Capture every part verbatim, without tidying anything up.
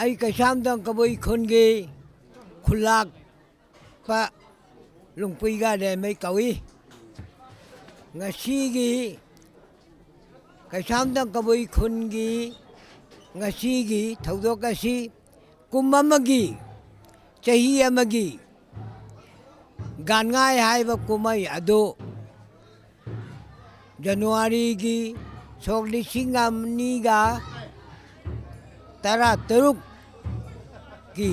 Ai Kaisamdang Kabui khun gi khulak pa Lungpui Gademei kaw e. Ngasi gi Kaisamdang Kabui khun gi ngasi gi thoudok kasi kum ama gi, chahi ama gi, gan ngai haiba kumei adu January gi sok lising amni ga tara taruk ki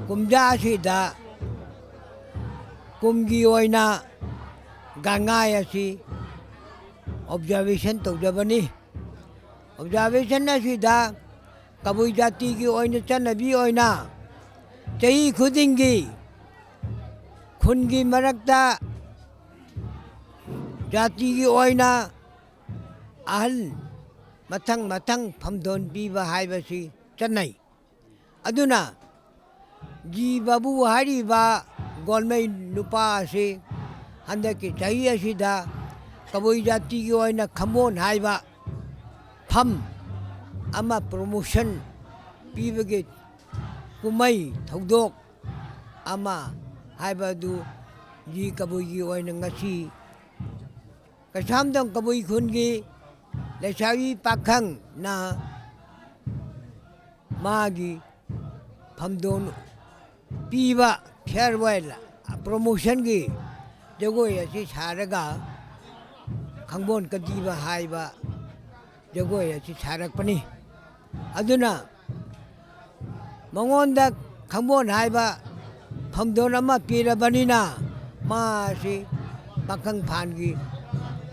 kumja si da kum gi oina gan ngai asi observation tow da bani. Observation na si da Kabui jati gi oina chanabi oina chahi khuding gi khun gi marakta Jati ki oina ahan mathang mathang phamdon piba haiba si chanei. Aduna, ji babu hairiba gonmei nupa si, handak ki chahi asida, kabui jati ki oina khamon haiba pham ama promotion piba ki kumei thoudok ama haiba du ji kabui ki oina ngasi Kaisamdong Kabui khun ki leisai pakhang na magi phamdon piba farewell promotion ki jaguay asi saraga khangbon kadiba haiba jaguay asi sarak puni. Aduna, mangonda khangbon haiba phamdon ama pira banina, ma si pakhang phaan ki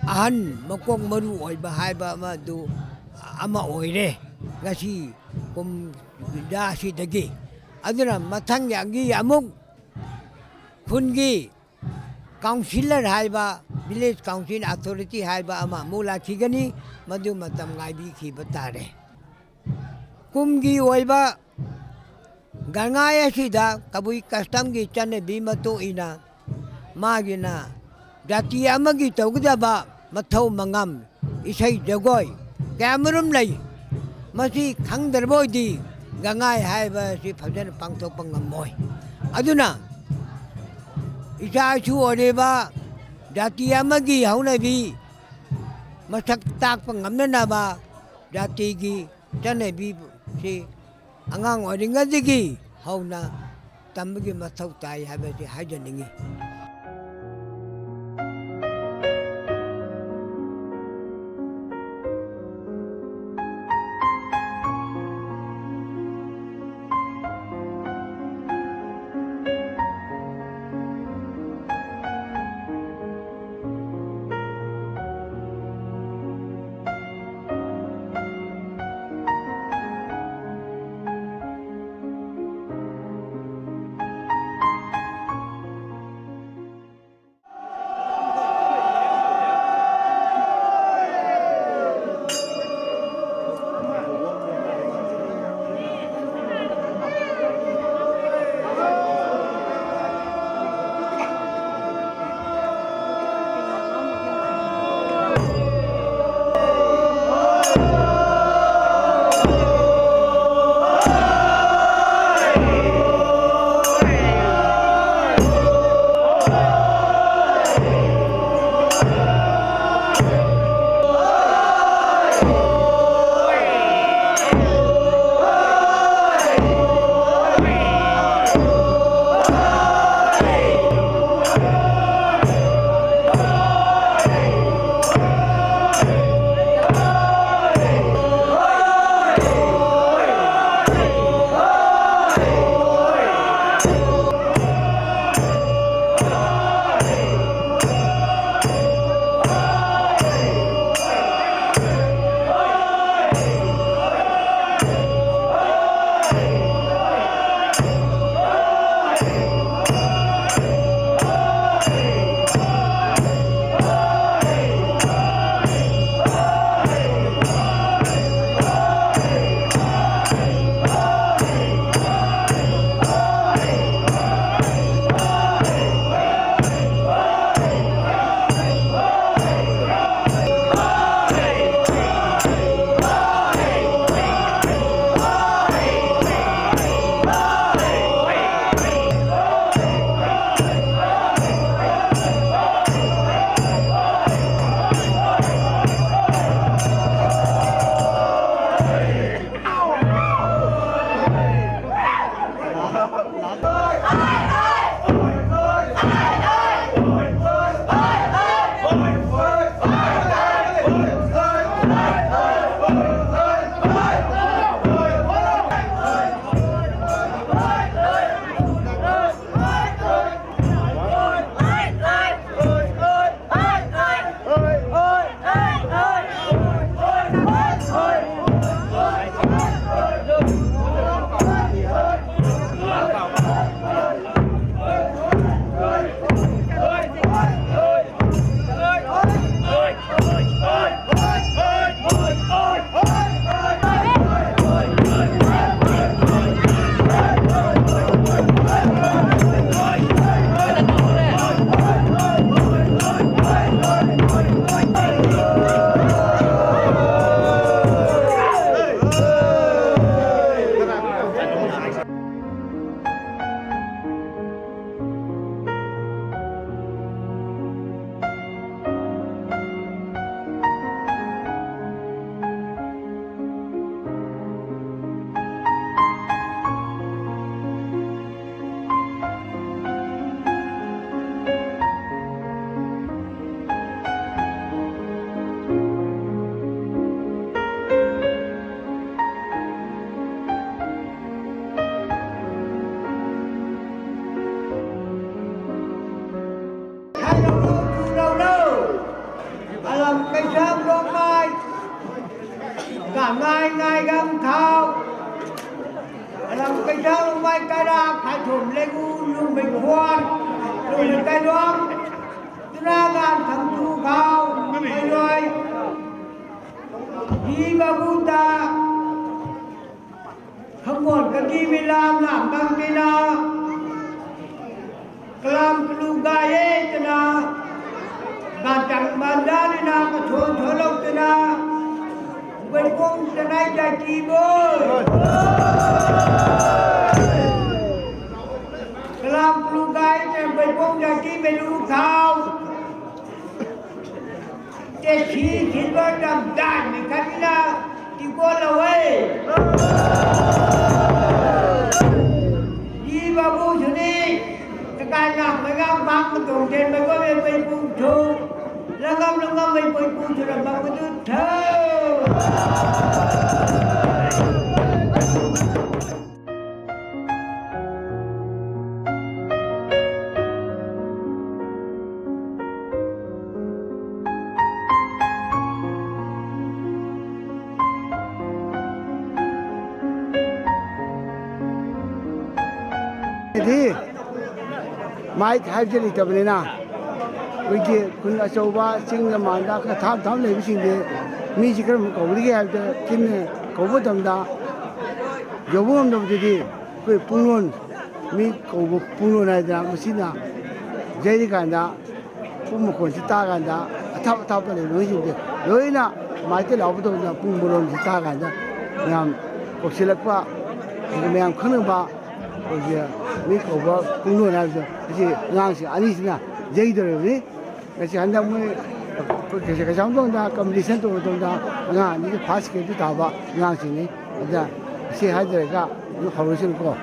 ahan makok maru oiba haiba ama du ama oire. Ngasi kum da si dagi. Aduna mathang yanggi amuk khun ki councillor haiba, village council authority haiba ama mulaki gani, madu matam ngaibi khiba tare. Kum ki oiba gangai asida kabui custom ki chanei bi matu ina, magina jati ama ki tow kadaba mathau mangam isei jaguay kamarum lei masi khangdarboi di gangai haiba si phajan pangthok pangammoi. Aduna, isa chu oreba jati ama ki houna bi masak tak pangamna naba jati ki chanei bi si angang oiringa digi houna tambi ki mathau tai haiba si haijan ningi. Ngai ngai gam thau. Alam kaijang mai kaira khaithum legu lungmei khwan. Lungmei kailuang. Tuna gan thang tu khau. Mai loi. Di babu ta. Khangguan kaki mi lam lam bang tina, kalam kalu gay e tina, gachang banda nina kathon tholou tina, Beipung tanai jati bo. Kalam kalu gay tina Beipung jati mei lu thau. Te si silver dam dan ni khat na ti ko la wei. Di babu suni, takai ngam mai ngam bang ka tong ten mai ko mei pui pu thu. Langam langam mei pui pu thu ram bang ka tu thu. Di, mai hai jali tabani na. Wiki kun achouba ching na manda ka tham tham lei bising de. Mi ji karam kou di hai ta kin kou bu tam da. Yo bu ngam dam di di. Kui punglun, mi kou bu punglun ai da, masina, jai di kan da, pum makon si ta kan da, athap athap ta le lung si de. Loi na, mai te lau bu dam da, pum makon si ta kan da, ngam, kou silak pa, ngam khang ba, kou si, mi kou bu punglun ai da, si ngang si, ani si na, jai de ni. Kasi handa mui, kasi kasi tuang da, competition tuang tuang da, nga ni first ke tu ta ba, nga si ni, ada, si hai de ka, nu khou si ko.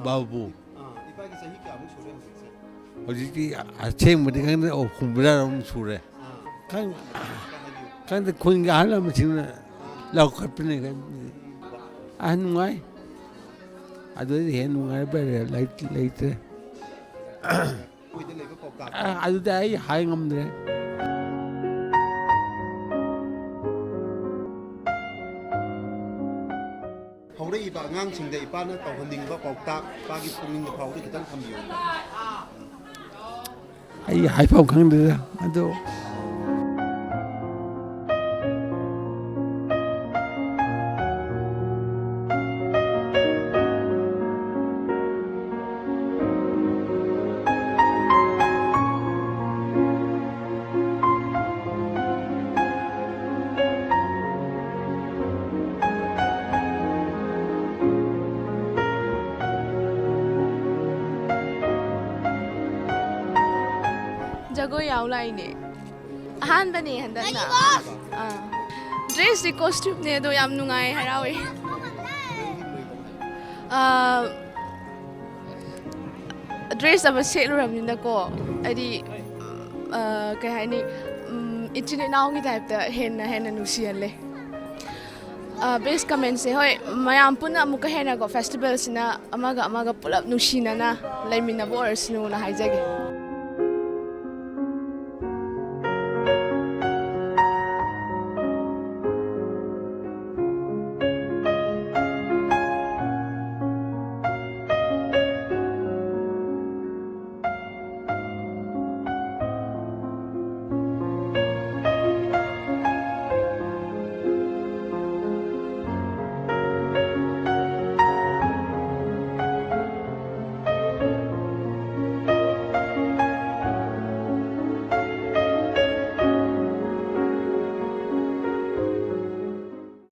Babu. ꯏꯄꯥꯒꯤ ꯆꯍꯤ ꯀꯌꯥꯃꯨꯛ ꯁꯨꯔꯦ ꯍꯧꯖꯤꯛꯁꯦ? ꯍꯧꯖꯤꯛꯇꯤ ꯑꯁꯦꯡꯕꯗꯤ ꯈꯪꯗꯦ, ꯑꯣ, ꯍꯨꯝꯐꯨꯇꯔꯥ ꯔꯣꯝ ꯁꯨꯔꯦ꯫ ꯈꯪ-, ꯈꯪꯗꯦ, ꯈꯨꯟꯒꯤ ꯑꯍꯜ ꯂꯃꯟꯁꯤꯡꯅ ꯂꯥꯎꯈꯠꯄꯅꯦ꯫ ꯑꯍꯟ ꯅꯨꯡꯉꯥꯏ꯫ ꯑꯗꯨꯗꯤ ꯍꯦꯟꯅ ꯅꯨꯡꯉꯥꯏꯕ ꯂꯩ-, ꯂꯩꯇ꯭ꯔꯦ꯫ ꯑꯩꯈꯣꯏꯗ ꯂꯩꯕ ꯄꯥꯎꯇꯥꯛ꯫ ꯑ, ꯑꯗꯨꯗꯤ ꯑꯩ ꯍꯥꯏ ꯉꯝꯗ꯭ꯔꯦ꯫ ꯍꯧꯔꯛꯏꯕ ꯑꯉꯥꯡꯁꯤꯡꯗ ꯏꯄꯥꯅ ꯇꯧꯍꯟꯅꯤꯡꯕ ꯄꯥꯎꯇꯥꯛ, ꯏꯄꯥꯒꯤ ꯄꯨꯛꯅꯤꯡꯗ ꯐꯥꯎꯕꯗ ꯈꯤꯇꯪ ꯊꯝꯕꯤꯌꯨ꯫ ꯑꯩ ꯍꯥꯏꯐꯝ ꯈꯪꯗꯦꯗ ꯑꯗꯨ꯫ ꯖꯒꯣꯏ ꯌꯥꯎ ꯂꯥꯛꯏꯅꯦ꯫ ꯑꯍꯥꯟꯕꯅꯦ ꯍꯟꯗꯛꯅ꯫ ꯑꯥ꯫ Dress ꯇꯤ costume ꯅꯦ ꯑꯗꯣ ꯌꯥꯝ ꯅꯨꯡꯉꯥꯏ, ꯍꯔꯥꯎꯋꯦ꯫ ꯑꯥ, dress ꯑꯃ ꯁꯦꯠꯂꯨꯔꯕꯅꯤꯅꯀꯣ, ꯍꯥꯏꯗꯤ, ꯑꯥ, ꯀꯩ ꯍꯥꯏꯅꯤ, ꯎꯝ, ꯏꯆꯤꯟ ꯏꯅꯥꯎꯒꯤ type ꯇ ꯍꯦꯟꯅ ꯍꯦꯟꯅ ꯅꯨꯡꯁꯤꯍꯜꯂꯦ꯫ ꯑꯥ, best comment ꯁꯦ, ꯍꯣꯏ, ꯃꯌꯥꯝ ꯄꯨꯟꯅ ꯑꯃꯨꯛꯀ ꯍꯦꯟꯅꯀꯣ, festival ꯁꯤꯅ ꯑꯃꯒ ꯑꯃꯒ ꯄꯨꯂꯞ ꯅꯨꯡꯁꯤꯅꯅ ꯂꯩꯃꯤꯟꯅꯕ ꯑꯣꯏꯔꯁꯅꯨꯅ ꯍꯥꯏꯖꯒꯦ꯫